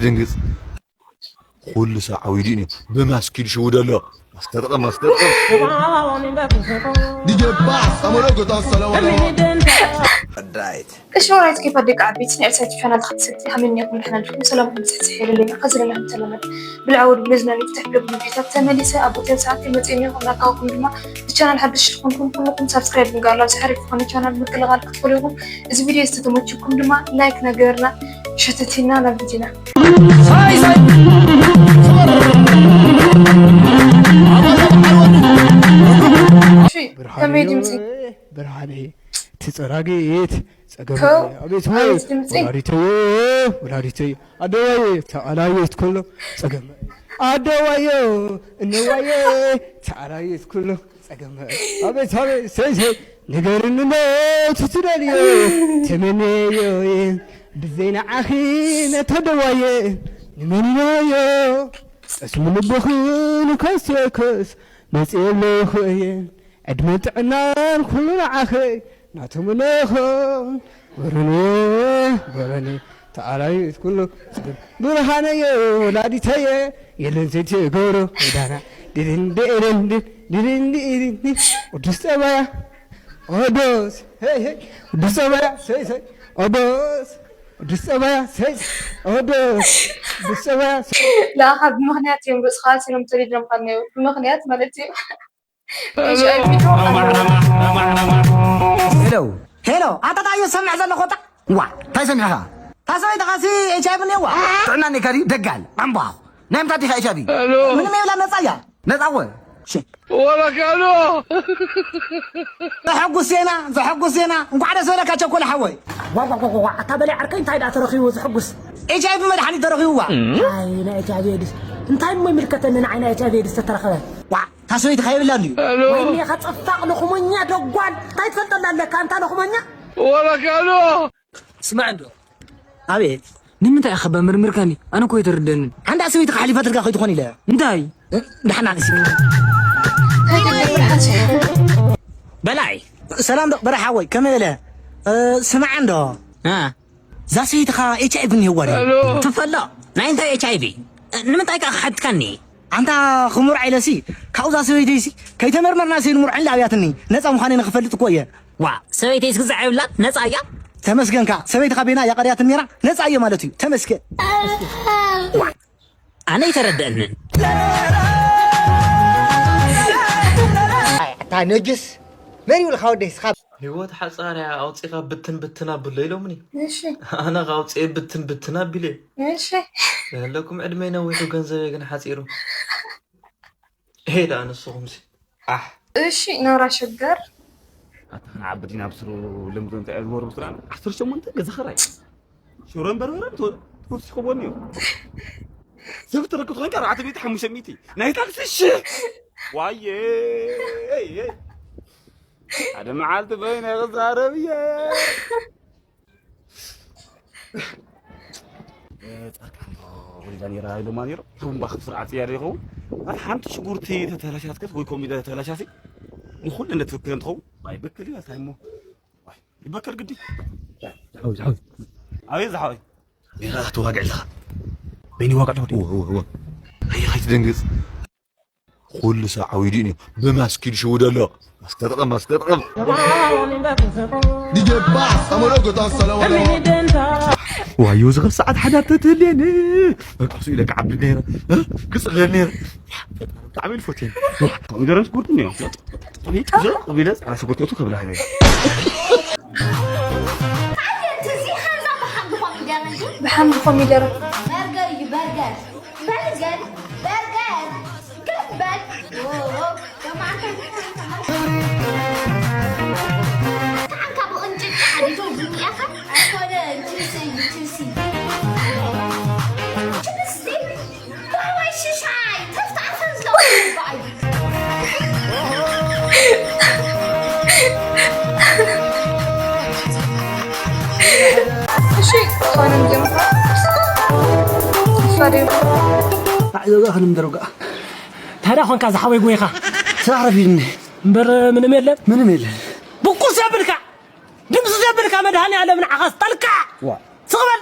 ድንግጽ ኩሉ ሰብ ዓዊዱ እዩ። ብማስክ ይሽውድ ኣሎ። ማስተርቀም፣ ማስተርቀም። ዲጀ ባስ ኣመለጎታ ሰላም ዳይት እሺ ወራይት ኬፍ ኣደቂ ዓበይቲ ናይ ኤልሳ ዩቱብ ቻናል ተኸታተልቲ ሃመኛ ኩሉ ሓና ድኩም ሰላም ኩሉ ጽሕጽሕ የለለና ከዚ ለና ተለመድ ብልዓ ወድ ብለዝና ንፍትሕ ብለብ ቪዲዮታት ተመሊሰ ኣብ ቦቴል ሰዓት መጽእኒ ኩናካውኩም ድማ ብቻናል ሓድሽ ዝኾንኩም ኩልኩም ሳብስክራይብ ምግባር ናብ ዝሓሪፍ ዝኾነ ቻናል ምቅልቓል ክትኽእሉ ኢኹም። እዚ ቪዲዮ ዝተተመችኩም ድማ ላይክ ነገርና ሸተቲና ናብ ቪዲዮና ብርሃነ ብርሃነ ትፀራጊት ፀገም ተው፣ ኣቤት ኣቤት ድምፂ። ወላዲተዮ ወላዲተዮ ኣደዋየ ተኣላየት ኩሎ ፀገም ኣደዋዮ እነዋየ ተኣላየት ኩሎ ፀገም ኣቤት ኣቤት ሰይ ሰይ ንገርኒ ዶ ትትደልዮ ተመነዮ ብዘይ ንዓኺ ነተደዋየ ንመንናዮ ጠስሚ ልብኺ ንከስ የከስ መፅእ ኣለኹ እየ ዕድመን ጥዕናን ኩሉ ንዓኺ ናተምለኹ ወረኒ ወረኒ ተኣላይት ኩሉ ብርሃነየ ወላዲተየ የለን ዘይትገብሮ ዳና ድድን ድእልን ድድን ድእልን ቅዱስ ጠባያ ኦዶስ ሄይ ሄይ ቅዱስ ጠባያ ሰይ ሰይ ኦዶስ ቅዱስ ጠባያ ሰይ ኦዶስ ቅዱስ ጠባያ ለኣኻ ብምኽንያት እዮም ገፅኻ ሲኖም ተሪድሮም ኻልናዮ ብምኽንያት ማለት እዩ ሄሎ ሄሎ ኣጣጣዮ ሰምዕ ዘለኹ ጣ ዋ እንታይ ሰሚዕኻ ታሰበይ ተኻሲ ኤች ኣይቪ እኒዋ ጥዕና ኔካ ድዩ ደጋል ኣምባኹ ናይ ምታት ዲኻ ኤች ኣይቪ ምንም የብላ ነፃ እያ ነፃ ወ ወረካዶ ዘሐጉስ ዜና ዘሐጉስ ዜና እንኳዕ ደስ በለካ ቸኮል ሓወይ ዋዋዋዋ ኣታ በላይ ዓርከይ እንታይ ደኣ ተረኺቡ ዘሐጉስ ኤች ኣይቪ መድሓኒት ተረኺቡዋ ኣይ ናይ ኤች ኣይቪ ኤድስ እንታይ እሞ ይምልከተኒ ንዓይ ናይ ኤች ኣይቪ ኤድስ ተተረኸበ ዋ ታሰበይቲ ከይብላ እንድዩ ወይኔ ከፀፋቕ ንኹመኛ ደጓል እንታይ ትፈልጠላ ኣለካ እንታ ንኹመኛ ወረካዶ ስማዕ እንዶ ኣቤት ንምንታይ ኢኻ በምርምርከኒ ኣነ እኮ ኣይተረደንን ሓንዳ ሰበይቲ ክሓሊፋትልካ ከይትኾን ኢለ እንታይ ደሓና ንሲ በላይ ሰላም ዶ በረሓወይ ከመይ ኢለ ስማዕ እንዶ እዛ ሰበይትኻ ኤች ኣይቪ እኒህዋ ድዩ ትፈሎ ናይ እንታይ ኤች ኣይቪ ንምንታይ ከ ክሓትካኒ ኣንታ ክሙር ዓይለሲ ካብዛ ሰበይተይሲ ከይተመርመርና ሰይድ ሙርዕን ለኣብያትኒ ነፃ ምዃነይ ንክፈልጥ እኮ እየ ዋ ሰበይተይስ ግዛዕ የብላን ነፃ እያ ተመስገንካ ሰበይትኻ ቤና እያ ቀርያትን ነይራ ነፃ እየ ማለት እዩ ተመስገን ኣነ ኣይተረደአንን ኣታ ነጅስ መን ይብልካ ወደይ ስኻ ህይወት ሓፃር እያ ኣውፂኻ ብትን ብትን ኣብሎ ኢሎምኒ እሺ ኣነ ካውፅኤ ብትን ብትን ኣቢለ እሺ ዘለኩም ዕድመይ ነዊሑ ገንዘበይ ግን ሓፂሩ ሄዳ ንስኹምሲ ኣሕ እሺ ናራ ሸገር ኣታ ንዓቢ ዲና ብስሩ ልምዶ እንታይ ዝወሩ ብስራን ዓሰርተ ሸሞንተ ገዛ ኸራይ ሽሮን በርበረን ተወሲኽዎን እዩ ሰብ ትረክብ ኮይንካ ኣርባዕተ ሚእቲ ሓሙሽተ ሚእቲ ናይ ታክሲ ሽሕ ዋየ ሓደ መዓልቲ በይነ ክዛረብ እየ ፃርቃን ወሊዳ ነይራ ኢሎማ ነይሮም። እቶም ባኽ ስርዓት እያ ዶ ይኸውን? ኣታ ሓንቲ ሽጉርቲ ተተላሻትከስ ወይ ኮሚደረ ተተላሻሲ ንኹሉ እንደ ትብክል እንትኸውን ዋይ ብክል ይበልታ እሞ ዋይ ይበከል ግዲ። ዝሓወይ ዝሓወይ ኣበይ ዝሓወይ ሜራ ክትዋግዕ ኣለኻ በይኒ ዋግዕ ኣለኹ ድዩ? እወ እወ እወ ኣየ ከይትደንግፅ ኩሉ ሰብ ዓዊዱ እዩ ብማስክ ይሽውድ ኣሎ ማስክ ተጠቐም ማስክ ተጠቐም ዲጀ ባስ ኣመለጎታ ሰላም ኣለዋ ዋዮ ዝኸፍ ሰዓት ሓዳር ተትህልየኒ በቃ ሱ ኢለ ክዓብድ ነይረ ክፅለል ነይረ ብጣዕሚ ኢሉ ፈትየኒ ኮሚደረን ሽጉርትን እዮም ጠቢጠ ቢለ ፃዕዳ ሽጉርቲ እቱ ከብላ ብሓምድ ኮሚደረ በርገር እዩ በርገር በርገር በርገር ገበል እሺ ሆነ እንጀምር ታዕዘጋ ክንምደርጋ ታዲያ ኾንካ ዝሓወይ ጎይኻ ስራሕ ረፊድኒ እምበር ምንም የለን ምንም የለን ብቁስ የብልካ ድምስስ የብልካ መድሃኒ ኣለም ንዓኻ ስጠልካ ስቕበል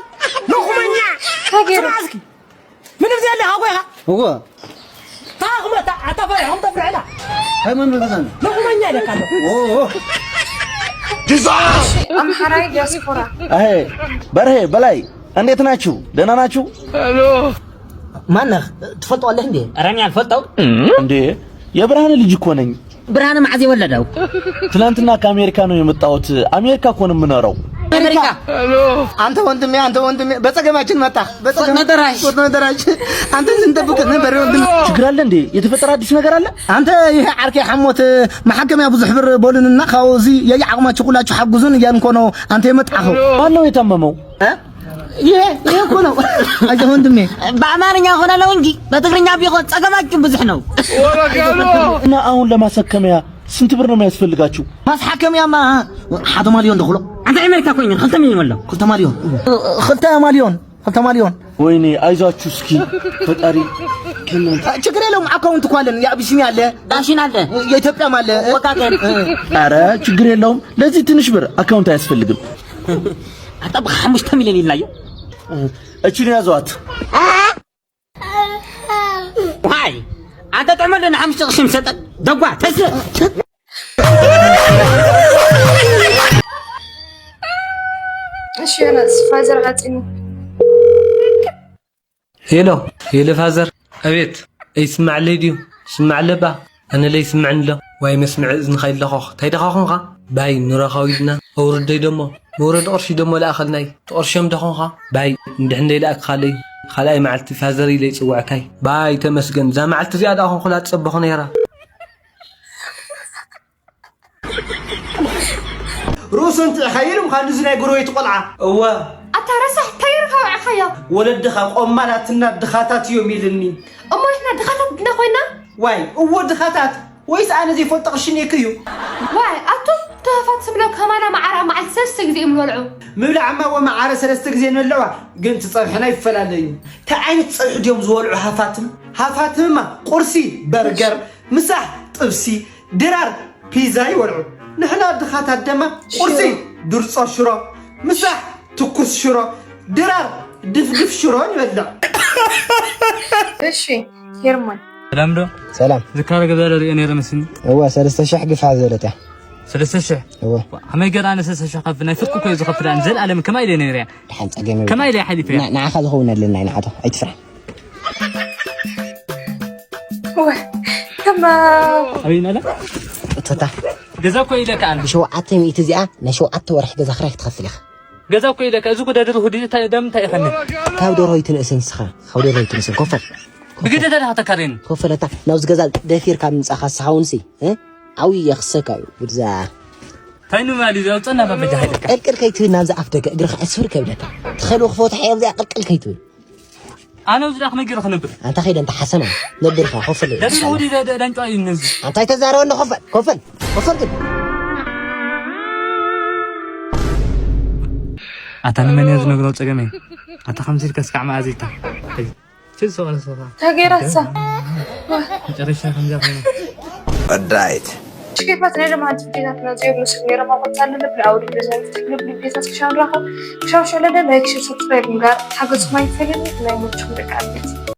ንኹመኛ ስራሕ እስኪ ምንም ዘይለ ሃጎ ኢኻ። እዎ። ታኹመታ ኣታፈረ ኹም ተፍረዕላ። ሃይማኖት ተዛን። ለኹመኛ ኢለካ ኣለኹ። ኦ፣ ኦ። ኣምሓራይ ዲያስፖራ። ኣሄ፣ በርሄ፣ በላይ፣ እንዴት ናችሁ? ደህና ናችሁ? ማነህ? ትፈልጠዋለህ እንዴ? ኧረ እኔ አልፈልጠው። እንዴ፣ የብርሃን ልጅ እኮ ነኝ። ብርሃን መዓዝ የወለደው? ትናንትና ከአሜሪካ ነው የመጣሁት። አሜሪካ እኮ ነው የምኖረው። አሜሪካ። አንተ ወንድሜ፣ አንተ ወንድሜ፣ በጸገማችን መጣህ። በጸገም-፣ ወጥነህ ደራሽ። ወጥነህ ደራሽ። አንተ ስንጠብቅህ ነበር ወንድሜ። ችግር አለ እንዴ? የተፈጠረ አዲስ ነገር አለ? አንተ ይሄ ዓርኬ ሐሞት መሐከሚያ ብዙሕ ብር በሉንና ካብኡ እዚ የየዓቅማችሁ ሁላችሁ ሓግዙን እያልን እኮ ነው አንተ የመጣኸው። ማን ነው የታመመው? እ? ይሄ፣ ይሄ እኮ ነው። አይዞህ ወንድሜ። በአማርኛ ሆነ ነው እንጂ በትግርኛ ቢሆን ጸገማችሁ ብዙሕ ነው። እና አሁን ለማሳከሚያ ስንት ብር ነው የሚያስፈልጋችሁ? ማስሓከሚያማ ሓደ ማልዮን ደኽሎ። አንተ ኣሜሪካ ኮይነ ክልተ ሚልዮን ኣሎ። ክልተ ማልዮን። ክልተ ማልዮን። ክልተ ማልዮን። ወይኔ፣ አይዟችሁ እስኪ፣ ፈጣሪ ከእናንተ አ፣ ችግር የለውም። አካውንት እኮ አለን። የአቢሲኒያ አለ፣ ዳሽን አለ። የኢትዮጵያም አለ። ወጋገን። ኧረ ችግር የለውም። ለዚህ ትንሽ ብር አካውንት አያስፈልግም። አንተ ብሓሙሽተ ሚልዮን ኢልናዮ። እችን ያዟት። ዋይ፣ አንተ ጥዕመ ዶ ንሓሙሽተ ቅርሺ ምሰጠን? ደጓ፣ ተስእ። እሺ፣ ዮናስ፣ ፋዘር ዓጺኒ። ሄሎ፣ ሄሎ ፋዘር። ኣቤት። ኣይስማዕለይ ድዩ? ስማዕ ኣለባ። ኣነ ለይ ስምዕኒ ኣሎ። ዋይ መስምዕ እዝንኻ ይለኾኽ። እንታይ ደኻ ኾንኻ? ባይ ንረኻው ኢልና። ኣውርደይ ደሞ። መውረዲ ቅርሺ ደሞ ለኣኸልናይ። ትቕርሾም ደኾንኻ? ባይ እንድሕን ደይ ለኣክኻለይ። ካልኣይ መዓልቲ ፋዘር ኢለ ይጽውዕካይ። ባይ ተመስገን። እዛ መዓልቲ እዚኣ ደኣ ኾንኩላ ትጸበኹ ነይራ። ርእሱ እንትዕኸይር ምዃን እዚ ናይ ጎረቤት ቆልዓ። እወ። ኣታ ረሳሕ፣ እንታይ ጌርካ ኣውዒኻዮ? ወለድኻ ቆማላትና ድኻታት እዮም ኢልኒ። እሞ ንሕና ድኻታት ድና ኮይና? ዋይ፣ እወ ድኻታት። ወይስ ኣነ ዘይፈልጦ ቅርሺ ኔክዩ? ዋይ፣ ኣቱም ተኸፋት ስብሎ ከማና መዓራ መዓልቲ ሰለስተ ግዜ እዮም ዝበልዑ። ምብላዕማ እወ መዓረ ሰለስተ ግዜ ንበልዕዋ፣ ግን እቲ ጸብሕና ይፈላለ እዩ። እንታይ ዓይነት ጸብሒ ድዮም ዝበልዑ ሃፋትም? ሃፋትምማ ቁርሲ በርገር፣ ምሳሕ ጥብሲ፣ ድራር ፒዛ ይበልዑ። ንሕና ድኻታት ደማ ቁርሲ ሽሮ። ድርጾ ሽሮ፣ ምሳሕ ትኩስ ሽሮ፣ ድራር ድፍድፍ ሽሮ ንበልዕ። እሺ፣ ሄርሞን። ሰላም ዶ? ሰላም። ዝካረ ገበረ ሪኦ ነይረ መስኒ። እወ፣ ሰለስተ ሽሕ ግፋ ዝበለት እያ። ሰለስተ ሽሕ? እወ። ከመይ ገይራ ኣነ ሰለስተ ሽሕ ከፍል? ናይ ፍርቂ እኮ እዩ ዝኸፍል። ኣነ ዘልኣለም ከማይ ኢለ ነይረ እያ። ደሓን ጸገም የብሉን። ከማይ ኢለ ሓሊፈ እያ። ና-፣ ንዓኻ ዝኸውን ኣለና ኢና፣ ንዓቶ። ኣይትፍራሕ። እወ፣ ተማም። ኣበይ ነላ? እቶታ። ገዛ እኮ ኢለካ ኣነ። ብሸውዓተ ሚእቲ እዚኣ ናይ ሸውዓተ ወርሒ ገዛ ክራይ ክትኸፍል ኢኻ። ገዛ እኮ ኢለካ፣ እዚ እኮ ደድሪ ሁዲ እንታይ ደም እንታይ ይኸኒ? ካብ ደርሆ ይትንእስ ንስኻ፣ ካብ ደርሆ ይትንእስ፣ ኮፈል። ብግደ ተዳኻ ተካሬን። ኮፈለታ፣ ናብዚ ገዛ ደፊርካ ምጻኻ ስኻ እውንሲ፣ እ? ዓብዪ የኽሰካ እዩ፣ ብድዛ። እንታይ ንማሊ ዘውፅና በበጃ ሃይለካ? ቅልቅል ከይትብል ናብዚ ኣፍ ደገ እግርኻ ዕስፍር ከብለካ። ትኸሉ ክፈትሐ ኣብዚኣ ቅልቅል ከይትብል። ኣነ ኣብዚ ዳኽ መጊር ክነብር። ኣንታ ኸይደ እንተ ሓሰማ፣ ነብርኻ ኮፈል። ደድሪ ሁዲ ደ-፣ ደ-፣ ደንጫ እዩ እነዚ። ኣንታ ኣይተዛረበኒ ኮፈል፣ ኮፈል፣ ኮፈል ግን። ኣታ ንመን እየ ዝነግሮ ጸገመይ? ኣታ ከምዚ ኢልካ እስካዕ መኣዚታ። ችል ሰው አለ ሰው። ተገይራሳ። መጨረሻ ከምዛ ሆነ። ወዳይት። ሽኬፋት ናይ ደማ ሓንቲ ቪዲዮታት መጽኡ ብሉስ ነይሮም ኣብ ወጻኢ ልብ ንኣውሪ ብዘን ትግልብ ቪዲዮታት ክሻው ድራኸ ክሻው ሸለደ ላይክ፣ ሼር፣ ሰብስክራይብ ምግባር ሓገዝኩም ኣይፈልን። ናይ ሞችኩም ደቂ ኣልቤት።